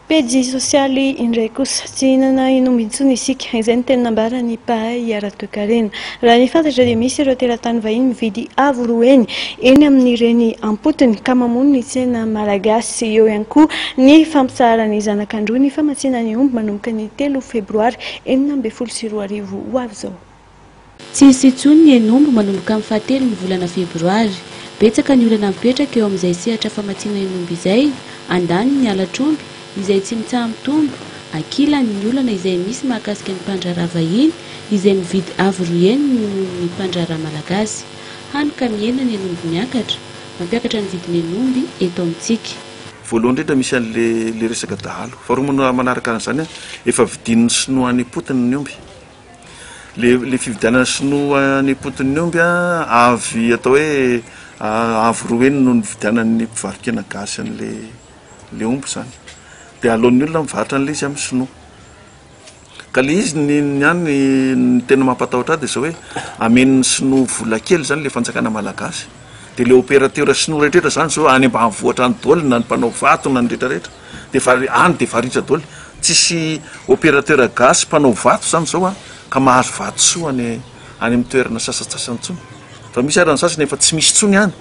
Pejy sosialy indray kosa, tsy hihinana hen'omby intsony isika, izay no teny nambaran'ny mpahay ara-toekarena. Raha ny fantatra dia misy ireo teratany vahiny mividy avo roa heny eny amin'ireny ampotony ka mamono ny tsena malagasy. Eo ihany koa ny fampitsaharan'ny zanak'Androy ny famatsiana ny omby manomboka ny telo febroary 2016 ho avy izao. Tsy hisy intsony ny hen'omby manomboka amin'ny fahatelon'ny volana febroary. Betsaka ny olana mipetraka eo amin'izay sehatra famatsiana hen'omby izay, andaniny ny halatr'omby izay tsy mitsaha-mitombo, ankilany ny olana izay misy mahakasika ny mpandraharaha vahiny izay mividy avo roa heny noho ny mpandraharaha malagasy. Hany ka mihena ny hen'omby miakatra, mampiakatra ny vidin'ny hen'omby eto amintsika. Voalohany indrindra misy an'le le resaka dahalo. Faharoa manaraka an'izany, efa vidian'ny sinoa any am-potony ny omby. Le le fividianana sinoa any am-potony omby a, avy atao hoe avo roa heny noho ny nividianan'ny mpivaro-kena gasy an'le le omby zany. De aleon'ny olona mivarotra an'le izy amin'ny sinoa. Ka le izy ny ny ahy ny ny tena mampatahotra ahy de zao hoe amen'ny sinoa vola kely zany le fanjakana malagasy, de le opérateur sinoa rehetra rehetra zany zao any ambanivohitra any daholo na ny mpanao vato na ny rehetra rehetra. De efa any de efa ritra daholo, tsisy opérateur gasy mpanao vato zany zao an, ka mahazo vatosoa any any amin'ny toerana sasantsasany intsony, fa misy ary ny sasany efa tsy misy intsony any,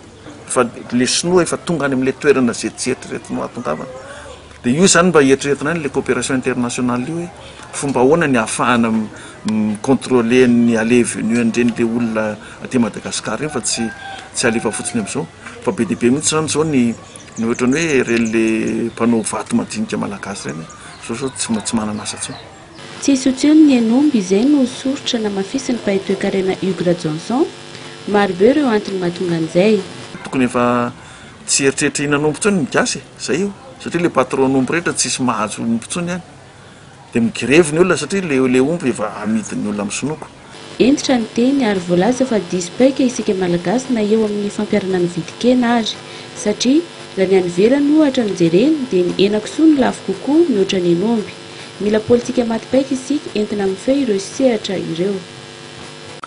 fa le sinoa efa tonga any amin'le toerana ze tsy eritreretinao hahatongavana, de io zany mba eritreretina any le coopération internationale io hoe fomba ahoana ny ahafahana mi-contrôler ny aller et venue an'ireny le olona aty Madagascar ireny fa tsy tsy alefa fotsiny amin'izao, fa be dia be mihitsy zany zao ny Ny ohatran'ny hoe ireny le mpanao vato madinika malagasy ireny zao zao tsy tsy manana asa intsony. Tsy hisy intsony ny hen'omby izay no soritra namafisin'ny mpahay toekarena Hugues Rajohnson. Marobe ireo antony mahatonga an'izay. Tokony efa tsy hieritreritra hihinana omby intsony ny gasy e, zay io, satria le patron omby rehetra tsisy mahazo omby intsony any, de migrevy ny olona satria le le omby efa amidin'ny olona amin'ny sinoa ko. Hentitra ny teny ary voalaza fa diso paika isika Malagasy na eo amin'ny fampiharana ny vidin-kena ary. Satria, raha ny any ivelany ohatra no jerena dia ny henakisoa no lafo kokoa mihoatra ny hen'omby. Mila politika maty paika isika entina mifehy ireo sehatra ireo.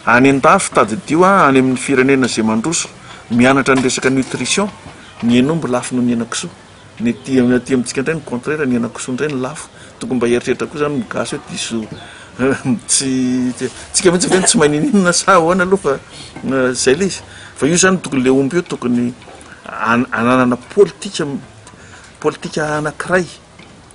Any an-dafy, tadidio an, any amin'ny firenena izay mandroso, mianatra ny resaka nutrition, ny hen'omby lafo noho ny henakisoa. Ny aty ny aty amintsika indray ny contraire, ny henakisoa indray no lafo. Tokony mba hieritreritra koa izany ny gasy hoe diso tsy tsika mihitsy ve no tsy mahay ninoninona sa ahoana aloha fa zay le izy. Fa io zany tokony le omby io tokony ananana politika politika anankiray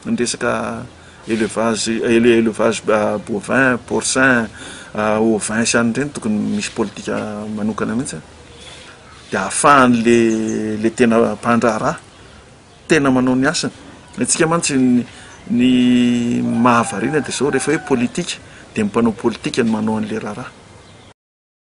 ny resaka élevage élevage bovin, porcin, ovin sy an'ireny tokony misy politika manokana mihitsy de ahafahan'le le tena mpandraharaha tena manao ny asany. Ny antsika mantsy ny ny mahavariana dia izao rehefa hoe politika dia ny mpanao politika no manao an'ilay raharaha.